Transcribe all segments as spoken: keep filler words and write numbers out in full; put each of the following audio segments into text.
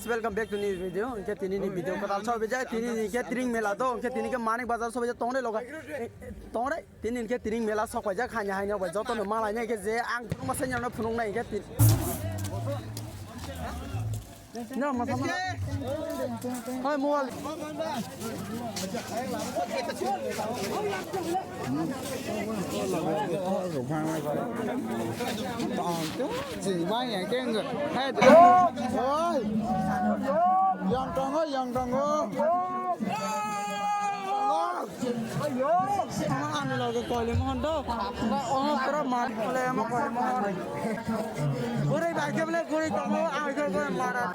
Welcome back to new video. Hwnkhe tini ni video kwtal sobi jai, tini ni khe Tring mela do, hwnkhe tini khe Manik Bazar sobi jai, tongre loga. Tongre, tini ni khe Tring mela sok paijak, haini haini bai joto no malai nai khe je ang phunuk ma sanya no phunuk nai khe tin. No, ma sama. Hoi, mobile. Yang tongo, yang tongo. Ani loge koile mohon do. Omo pura mar kole omo koile mohon. Guri bai ke bole guri tongo, ai ke guri mara.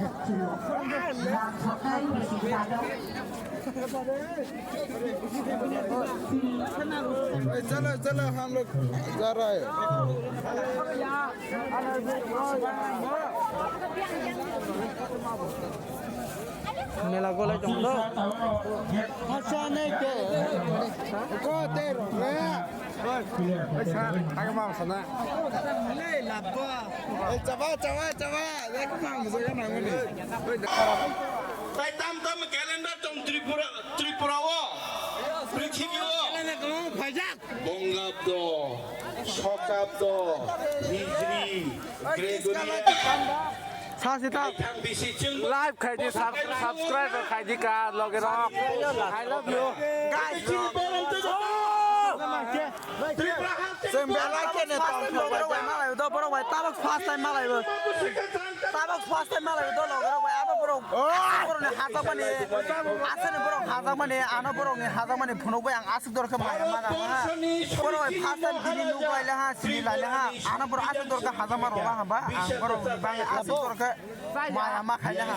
ए, चलो, चलो, हम लोग जा रहा है। Mela gole tong do. Hasa ne ke. Ko te ro re. Oi, oi, sa, aga ma sa na. Ei, chaba, chaba, chaba. Ek ma sa ga na ngani. Tai tam tam calendar tong Tripura, Tripura o. Prithibi o. Calendar tong phajak. Bongabdo, Sokabdo, Hijri, Gregorian. Sa sita live khai di, sub-, subscribe khai di ka loge rok. I love you. Guys, chwng belai khe ne tong khlai bai malai do borok bai tabok first time malai bo. Tabok first time malai do loge rok bai abo borok. Borok ni hajak mani, asani borok hajak mani, ano borok ni hajak mani phunuk bai ang asuk dor khe maya ma ha. Borok bai first time bini nuk lai ha, sini lai ha. Ano borok asuk dor khe hajak ma rok ha ba, ang borok ni bagwi asuk dor khe maya ma khai ha.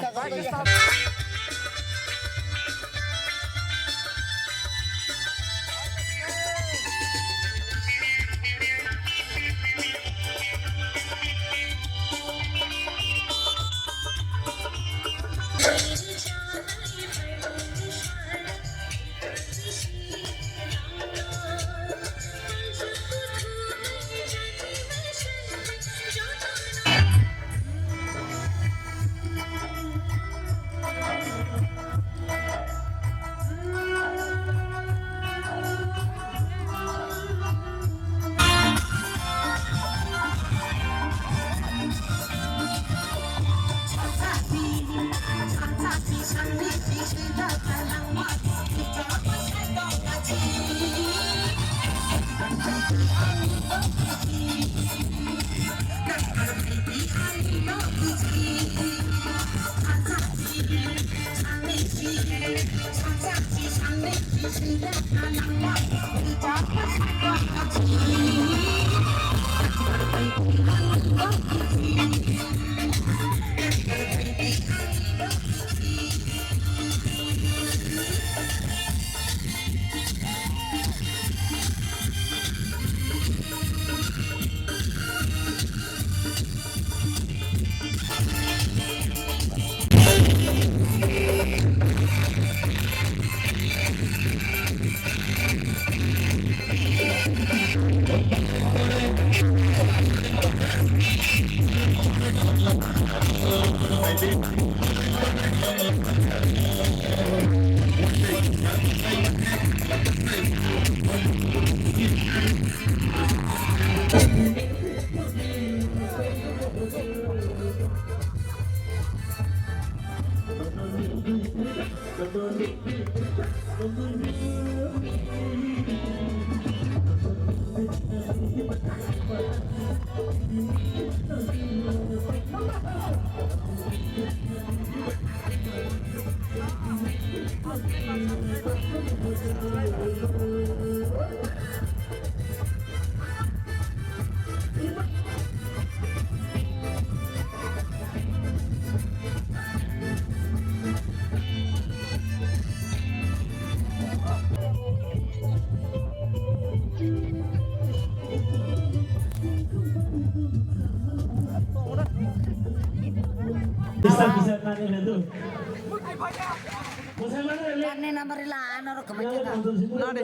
Karne number ila ano rok kemai kena. Nade.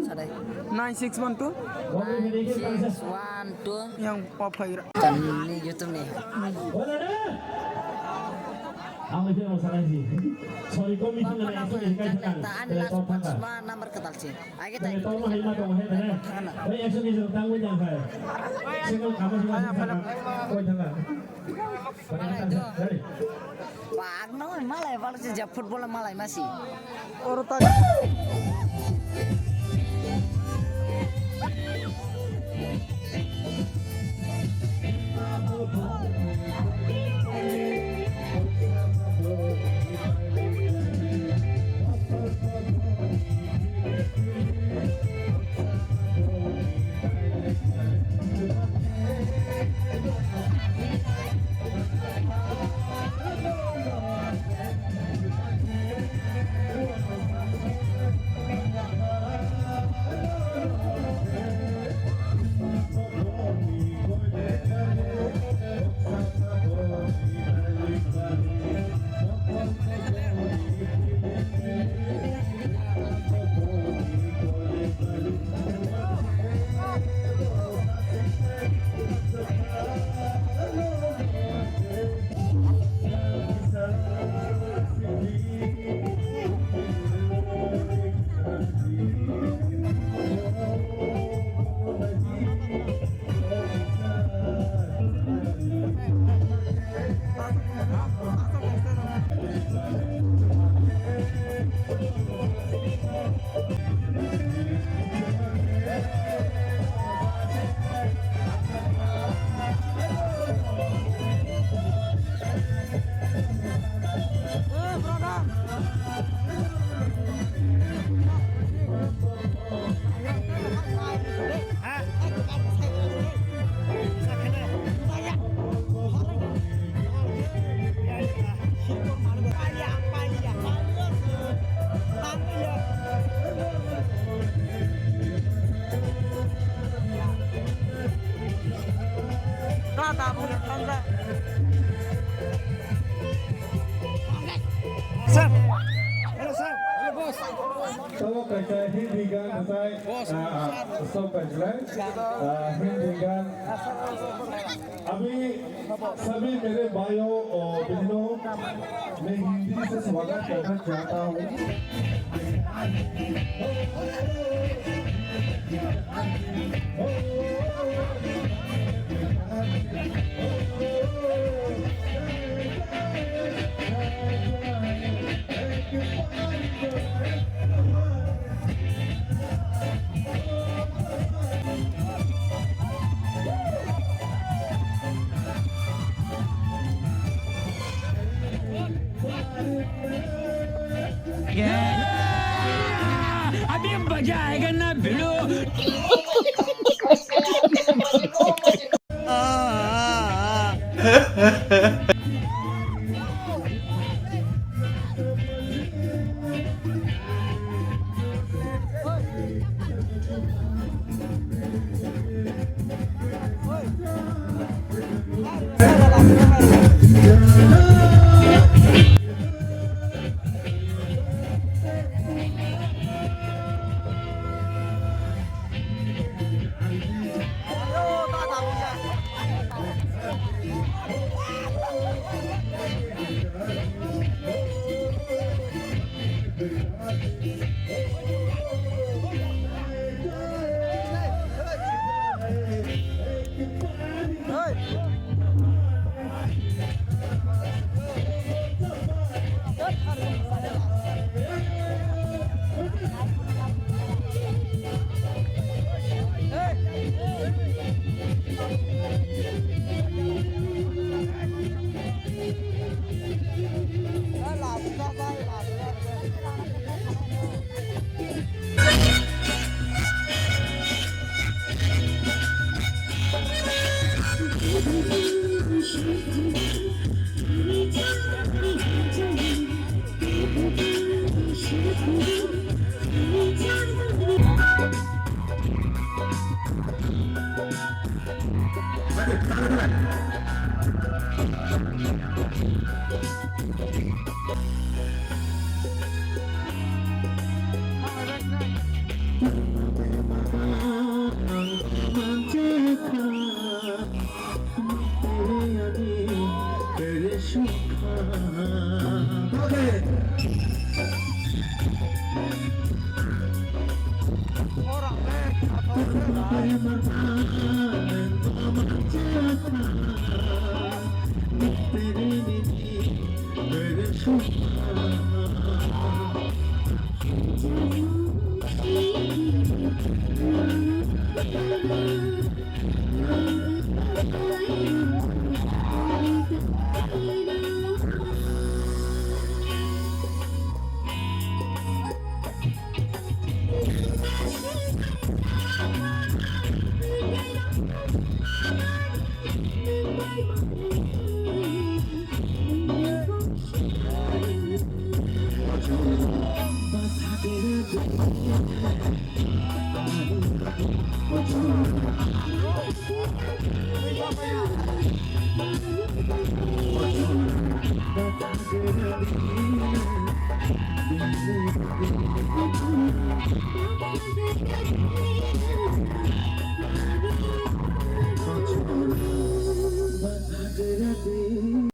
Sadai. Nine six one two. Nine six one two. Yang pop khai ra. Kan ni YouTube ni. Ang le phano sanai si. Sorry, committee na action ni kai thang. Ani last match ma number katal si. Age tai. Tamo hai ma tong hai na. Bai action ni jang tang bai jang hai. Single kama si ma. Koi thang. Malai do. Hey. Bak no malai bal si ja football malai masi. Oro ta. Sir. Hello, sir. Hello, boss. Tamo kaisa Hindi gan asai, ah, ah, stop kaisa, ah, Hindi gan. अभी सभी मेरे भाइयों और बहनों, मैं हिंदी से स्वागत करना चाहता हूँ। अभी मजा आएगा ना भिड़ो।